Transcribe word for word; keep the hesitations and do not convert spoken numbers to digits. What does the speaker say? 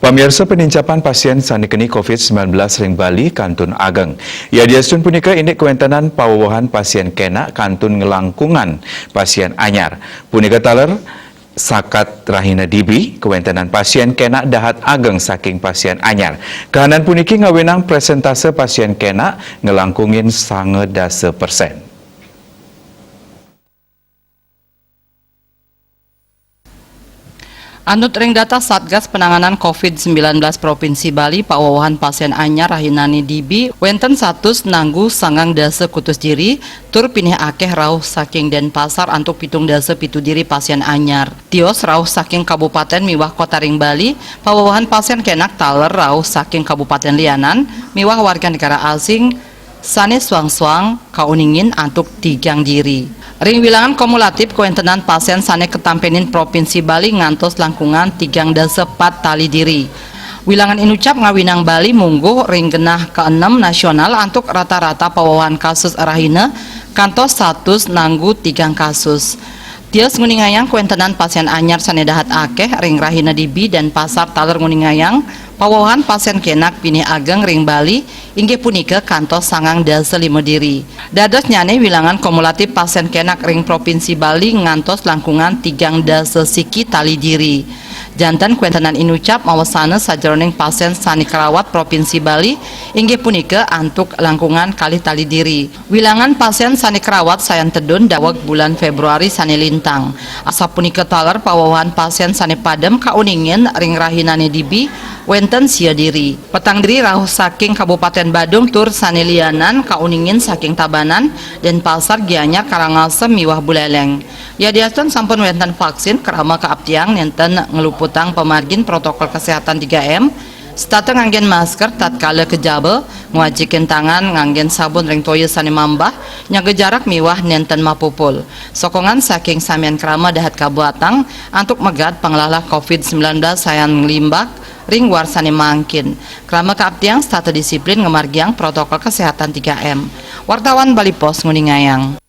Pamirsa, penincapan pasien sané keni covid sembilan belas ring Bali kantun ageng. Yadiastun punika indik kawéntenan pawewehan pasien kénak kantun nglangkungang pasien anyar. Punika taler sakat rahina dibi, kawéntenan pasien kénak dahat ageng saking pasien anyar. Kahanan puniki ngawinang presentase pasien kénak nglangkungin sanga dasa persen. Anut ring data Satgas Penanganan covid sembilan belas Provinsi Bali, pawewehan pasien anyar rahinané dibi wénten satus nanggu sangang dasa kutus diri, tur pinih akéh rauh saking Denpasar antuk pitung dasa pitu diri pasien anyar. Tios rauh saking kabupatén miwah kota ring Bali, pawewehan pasien kénak taler rauh saking Kabupatén lianan miwah warga negara asing sané suang-suang kauningin antuk tigang diri. Ring wilangan kumulatif kawéntenan pasien sané katampenin Provinsi Bali ngantos langkungan tigang dasa pat tali diri. Wilangan inucap ngawinang Bali mungguh ring genah kaenem nasional antuk rata-rata pawewehan kasus rahina kantos satus nanggu tigang kasus. Tios nguningayang kawéntenan pasien anyar sané dahat akéh ring rahina dibi Denpasar taler nguningayang pawewehan pasien kénak pinih ageng ring Bali inggih punika kantos sangang dasa lima diri. Dadosnyané wilangan kumulatif pasien kénak ring Provinsi Bali ngantos langkungan tigang dasa siki tali diri. Janten kawéntenan inucap mawasana sajeroning pasien sané karawat Provinsi Bali inggih punika antuk langkungan kalih tali diri. Wilangan pasien sané karawat sayan tedun daweg bulan Fébruari sané lintang. Asapunika taler pawewehan pasien sané padem kauningin ring rahinané dibi wénten sia diri. Petang diri rauh saking Kabupatén Badung tur sané lianan kauningin saking Tabanan, Denpasar, Gianyar, Karangasem miwah Buléléng. Yadiastun sampun wénten vaksin, krama kaaptiang nénten ngluputang pamargin protokol kesehatan tiga M, setata nganggén masker tatkala kajaba, ngwajikin tangan nganggén sabun ring toya sané mambah, nyaga jarak miwah nénten mapupul. Sokongan saking samian krama dahat kabuatang antuk megat panglalah covid sembilan belas sayan nglimbak ring warsané mangkin. Krama kaaptiang setata disiplin ngamargiang protokol kesehatan tiga M. Wartawan Bali Post nguningayang.